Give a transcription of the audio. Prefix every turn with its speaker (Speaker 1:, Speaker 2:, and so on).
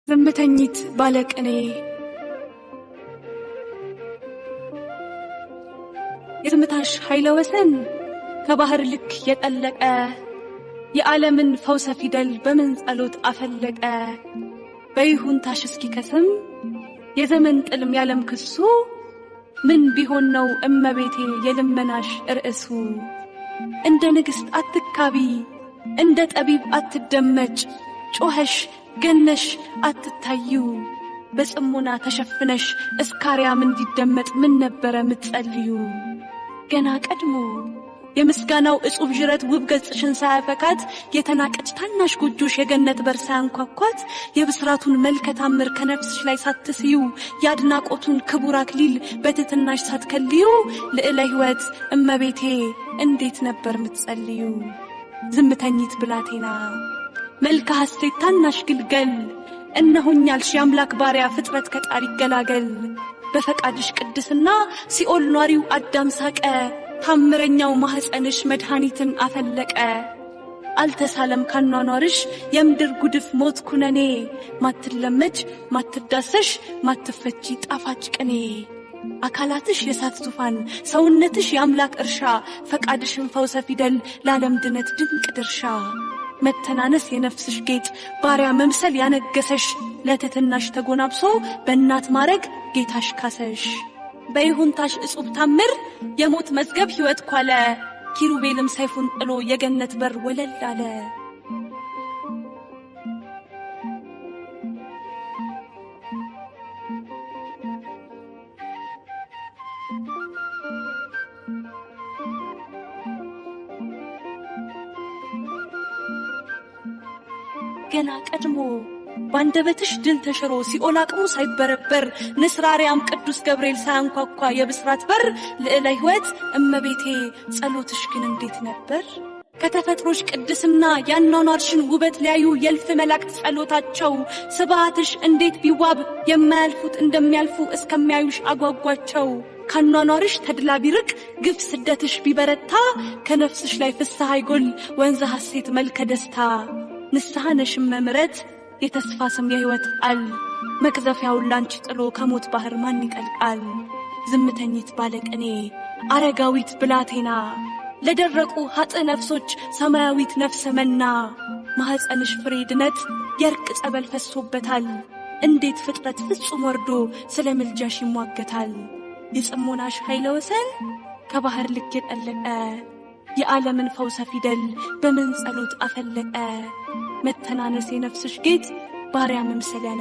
Speaker 1: ዝምተኝት ባለቅኔ የዝምታሽ ኃይለ ወሰን ከባህር ልክ የጠለቀ የዓለምን ፈውሰ ፊደል በምን ጸሎት አፈለቀ። በይሁንታሽ እስኪከስም የዘመን ጥልም ያለም ክሱ ምን ቢሆን ነው እመቤቴ የልመናሽ ርዕሱ? እንደ ንግሥት አትካቢ፣ እንደ ጠቢብ አትደመጭ፣ ጮኸሽ ገነሽ አትታዩ። በጽሞና ተሸፍነሽ እስካርያም እንዲደመጥ ምን ነበረ ምትጸልዩ? ገና ቀድሞ የምስጋናው እጹብ ዥረት ውብ ገጽሽን ሳያፈካት፣ የተናቀች ታናሽ ጎጆሽ የገነት በር ሳያንኳኳት፣ የብስራቱን መልከ ታምር ከነፍስሽ ላይ ሳትስዩ፣ የአድናቆቱን ክቡር አክሊል በትሕትናሽ ሳትከልዩ፣ ልዕለ ሕይወት እመቤቴ እንዴት ነበር ምትጸልዩ? ዝምተኝት ብላቴና መልከ ሐሴት ታናሽ ግልገል፣ እነሆኛልሽ የአምላክ ባሪያ ፍጥረት ከጣር ይገላገል። በፈቃድሽ ቅድስና ሲኦል ኗሪው አዳም ሳቀ፣ ታምረኛው ማኅፀንሽ መድኃኒትን አፈለቀ። አልተሳለም ካኗኗርሽ የምድር ጉድፍ ሞት ኩነኔ፣ ማትለመጅ ማትዳሰሽ ማትፈቺ ጣፋጭ ቅኔ። አካላትሽ የእሳት ዙፋን ሰውነትሽ የአምላክ እርሻ፣ ፈቃድሽን ፈውሰ ፊደል ለዓለም ድነት ድንቅ ድርሻ። መተናነስ የነፍስሽ ጌጥ ባሪያ መምሰል ያነገሰሽ፣ ለትሕትናሽ ተጎናብሶ በእናት ማረግ ጌታሽ ካሰሽ። በይሁንታሽ እጹብ ታምር የሞት መዝገብ ሕይወት ኳለ፣ ኪሩቤልም ሰይፉን ጥሎ የገነት በር ወለል አለ። ገና ቀድሞ ባንደበትሽ ድል ተሽሮ ሲኦል አቅሙ ሳይበረበር፣ ንስራርያም ቅዱስ ገብርኤል ሳያንኳኳ የብስራት በር፣ ልዕለ ሕይወት እመቤቴ ጸሎትሽ ግን እንዴት ነበር? ከተፈጥሮሽ ቅድስና ያኗኗርሽን ውበት ሊያዩ የእልፍ መላእክት ጸሎታቸው፣ ስብሐትሽ እንዴት ቢዋብ የማያልፉት እንደሚያልፉ እስከሚያዩሽ አጓጓቸው። ካኗኗርሽ ተድላ ቢርቅ ግፍ ስደትሽ ቢበረታ፣ ከነፍስሽ ላይ ፍስሐ ይጎል ወንዘ ሐሴት መልከ ደስታ። ንስሐ ነሽ እመ ምሕረት የተስፋ ስም የሕይወት ቃል፣ መቅዘፊያውን ላንቺ ጥሎ ከሞት ባህር ማን ይጠልቃል? ዝምተኝት ባለቅኔ አረጋዊት ብላቴና፣ ለደረቁ ኃጥእ ነፍሶች ሰማያዊት ነፍሰ መና፣ ማኅፀንሽ ፍሬ ድነት የእርቅ ጸበል ፈሶበታል። እንዴት ፍጥረት ፍጹም ወርዶ ስለ ምልጃሽ ይሟገታል? የጽሞናሽ ኃይለ ወሰን ከባህር ልክ የጠለቀ የዓለምን ፈውሰ ፊደል በምን ጸሎት አፈለቀ። መተናነስ የነፍስሽ ጌጥ ባሪያ መምሰል።